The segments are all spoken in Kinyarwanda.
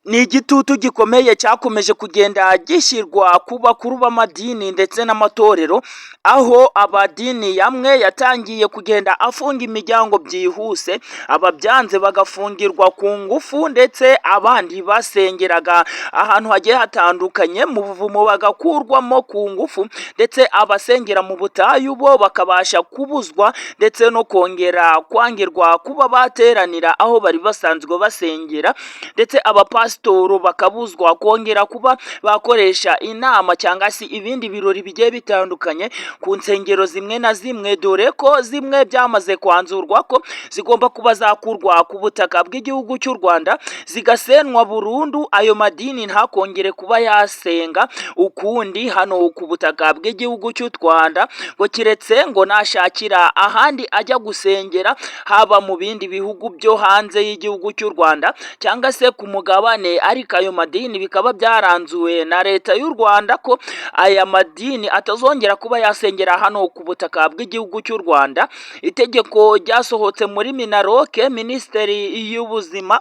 Ni igitutu gikomeye cyakomeje kugenda gishyirwa ku bakuru b'amadini ndetse n'amatorero, aho amadini yamwe yatangiye kugenda afunga imiryango byihuse, ababyanze bagafungirwa ku ngufu, ndetse abandi basengeraga ahantu hagiye hatandukanye mu buvumo bagakurwamo ku ngufu, ndetse abasengera mu butayu bo bakabasha kubuzwa ndetse no kongera kwangirwa kuba bateranira aho bari basanzwe basengera, ndetse abapasitoro bakabuzwa kongera kuba bakoresha inama cyangwa se ibindi birori bigiye bitandukanye ku nsengero zimwe na zimwe, dore ko zimwe byamaze kwanzurwa ko zigomba kuba zakurwa ku butaka bw'igihugu cy'u Rwanda, zigasenwa burundu, ayo madini ntakongere kuba yasenga ukundi hano ku butaka bw'igihugu cy'u Rwanda, ngo keretse ngo nashakira ahandi ajya gusengera, haba mu bindi bihugu byo hanze y'igihugu cy'u Rwanda cyangwa se ku mugabane. Ariko ayo madini bikaba byaranzuwe na Leta y'u Rwanda ko aya madini atazongera kuba yasengera hano ku butaka bw'igihugu cy'u Rwanda. Itegeko ryasohotse muri MINALOC, Minisiteri y'Ubuzima,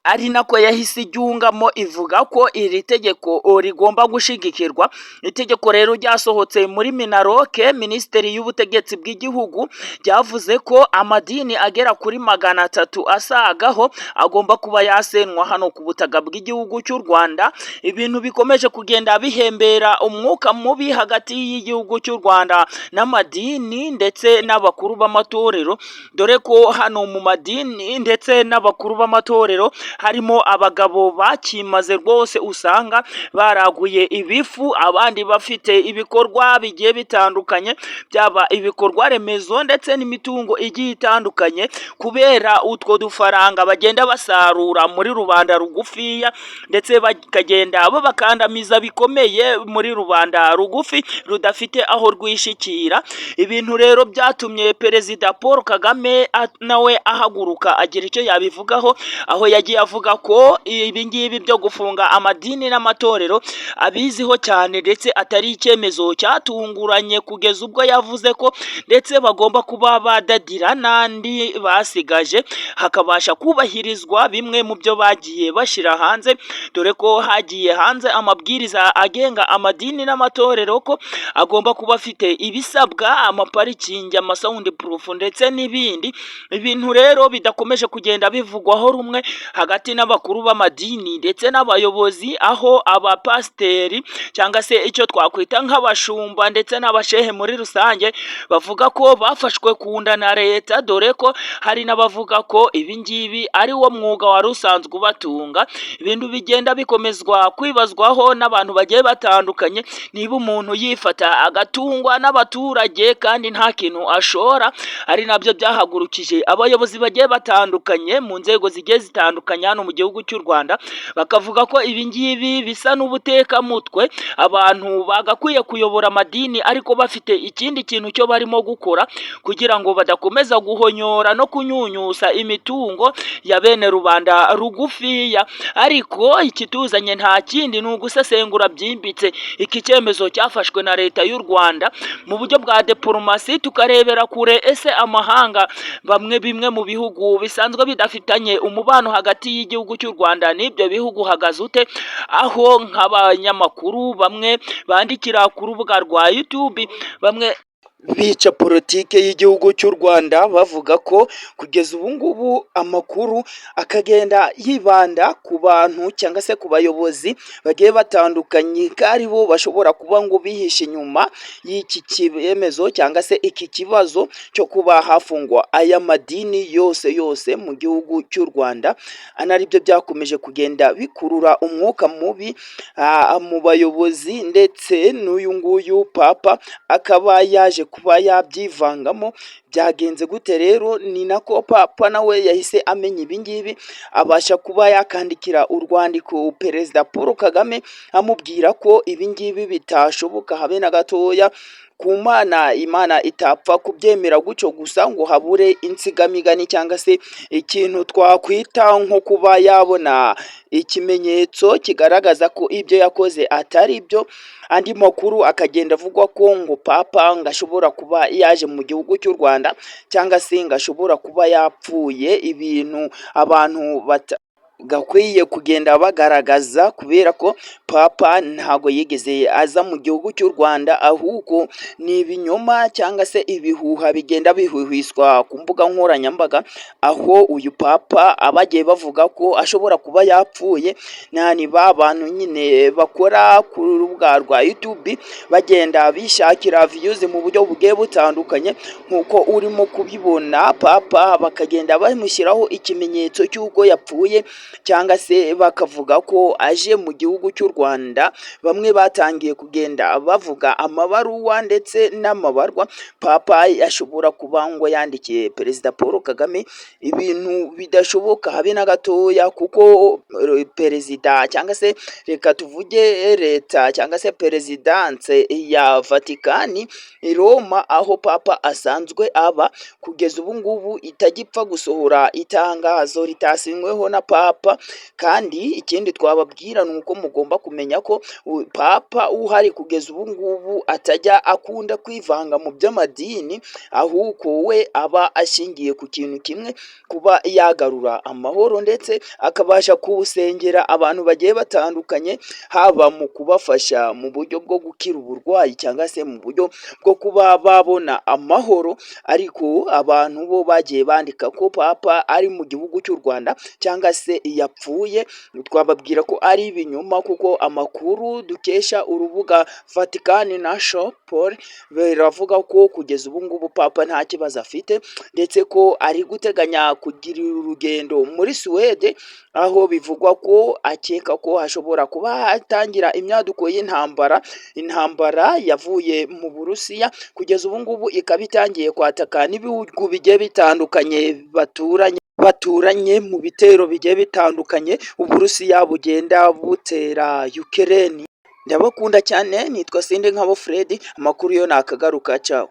ari nako yahise iryungamo ivuga ko iri tegeko rigomba gushigikirwa. Itegeko rero ryasohotse muri MINALOC, Minisiteri y'Ubutegetsi bw'Igihugu, ryavuze ko amadini agera kuri 300 asagaho agomba kuba yasenwa hano ku butaka bw'igihugu cy'u Rwanda. Ibintu bikomeje kugenda bihembera umwuka mubi hagati y'igihugu cy'u Rwanda n'amadini ndetse n'abakuru b'amatorero, dore ko hano mu madini ndetse n'abakuru b'amatorero harimo abagabo bakimaze rwose, usanga baraguye ibifu, abandi bafite ibikorwa bigiye bitandukanye, byaba ibikorwa remezo ndetse n'imitungo igiye itandukanye, kubera utwo dufaranga bagenda basarura muri rubanda rugufiya, ndetse bakagenda babakandamiza bikomeye muri rubanda rugufi rudafite aho rwishikira. Ibintu rero byatumye Perezida Paul Kagame nawe ahaguruka agira icyo yabivugaho, aho yagiye avuga ko ibi ngibi byo gufunga amadini n'amatorero abiziho cyane, ndetse atari icyemezo cyatunguranye, kugeza ubwo yavuze ko ndetse bagomba kuba badadira n'andi basigaje, hakabasha kubahirizwa bimwe mu byo bagiye bashyira hanze, dore ko hagiye hanze amabwiriza agenga amadini n'amatorero ko agomba kuba afite ibisabwa, amaparikingi, amasound proof ndetse n'ibindi. Ibintu rero bidakomeje kugenda bivugwaho rumwe hagati n'abakuru b'amadini ndetse n'abayobozi, aho abapasiteri cyangwa se icyo twakwita nk'abashumba ndetse n'abashehe muri rusange bavuga ko bafashwe ku nda na Leta, dore ko hari n'abavuga ko ibi ngibi ari wo mwuga wari usanzwe ubatunga. Ibintu bigenda bikomezwa kwibazwaho n'abantu bagiye batandukanye, niba umuntu yifata agatungwa n'abaturage kandi nta kintu ashora, ari nabyo byahagurukije abayobozi bagiye batandukanye mu nzego zigiye zitandukanye hano mu gihugu cy'u Rwanda, bakavuga ko ibi ngibi bisa n'ubutekamutwe. Abantu bagakwiye kuyobora amadini ariko bafite ikindi kintu cyo barimo gukora, kugira ngo badakomeza guhonyora no kunyunyusa imitungo ya bene rubanda rugufiya. Ariko ikituzanye nta kindi, ni ugusesengura byimbitse iki cyemezo cyafashwe na Leta y'u Rwanda mu buryo bwa diporomasi, tukarebera kure ese amahanga bamwe bimwe mu bihugu bisanzwe bidafitanye umubano hagati y'igihugu cy'u Rwanda n'ibyo bihugu uhagaze ute, aho nk'abanyamakuru bamwe bandikira ku rubuga rwa YouTube, bamwe bica politike y'igihugu cy'u Rwanda, bavuga ko kugeza ubu ngubu amakuru akagenda yibanda ku bantu cyangwa se ku bayobozi bagiye batandukanye, ko ari bo bashobora kuba ngo bihishe inyuma y'iki cyemezo cyangwa se iki kibazo cyo kuba hafungwa aya madini yose yose mu gihugu cy'u Rwanda, anaribyo byakomeje kugenda bikurura umwuka mubi mu bayobozi, ndetse n'uyu nguyu Papa akaba yaje kuba yabyivangamo. Byagenze gute rero? Ni nako Papa nawe yahise amenya ibi ngibi, abasha kuba yakandikira urwandiko Perezida Paul Kagame, amubwira ko ibi ngibi bitashoboka habe na gatoya, ku Mana Imana itapfa kubyemera gutyo gusa ngo habure insigamigani cyangwa se ikintu twakwita nko kuba yabona ikimenyetso kigaragaza ko ibyo yakoze atari byo. Andi makuru akagenda avugwa ko ngo Papa ngo ashobora kuba yaje mu gihugu cy'u Rwanda cyangwa se ngo ashobora kuba yapfuye, ibintu abantu bata Gakwiye kugenda bagaragaza, kubera ko Papa ntago yigeze aza mu gihugu cy'u Rwanda, ahubwo ni ibinyoma cyangwa se ibihuha bigenda bihuhiswa ku mbuga nkoranyambaga, aho uyu Papa abagiye bavuga ko ashobora kuba yapfuye. Ni ba bantu nyine bakora ku rubuga rwa YouTube, bagenda bishakira views mu buryo bugiye butandukanye. Nk'uko urimo kubibona, Papa bakagenda bamushyiraho ikimenyetso cy'uko yapfuye, cyangwa se bakavuga ko aje mu gihugu cy'u Rwanda. Bamwe batangiye kugenda bavuga amabaruwa ndetse n'amabarwa Papa ashobora kuba ngo yandikiye Perezida Paul Kagame, ibintu bidashoboka habe na gatoya, kuko perezida, cyangwa se reka tuvuge leta, cyangwa se perezidanse ya Vatikani i Roma, aho Papa asanzwe aba, kugeza ubu ngubu itagipfa gusohora itangazo ritasinyweho na Papa. Kandi ikindi twababwira ni uko mugomba kumenya ko Papa uhari kugeza ubu ngubu atajya akunda kwivanga mu by'amadini, ahubwo we aba ashingiye ku kintu kimwe: kuba yagarura amahoro, ndetse akabasha kuwusengera abantu bagiye batandukanye, haba mu kubafasha mu buryo bwo gukira uburwayi cyangwa se mu buryo bwo kuba babona amahoro. Ariko abantu bo bagiye bandika ko Papa ari mu gihugu cy'u Rwanda cyangwa se yapfuye, twababwira ko ari ibinyoma, kuko amakuru dukesha urubuga Vatican National Post biravuga ko kugeza ubu ngubu Papa nta kibazo afite, ndetse ko ari guteganya kugira urugendo muri Suwede, aho bivugwa ko akeka ko hashobora kuba hatangira imyaduko y'intambara. Intambara yavuye mu Burusiya, kugeza ubu ngubu ikaba itangiye kwataka n'ibihugu bigiye bitandukanye baturanye mu bitero bigiye bitandukanye Uburusiya bugenda butera Ukraine. Ndabakunda cyane, nitwa Sindi Nkabo Fred. Amakuru yo nakagaruka, cawu.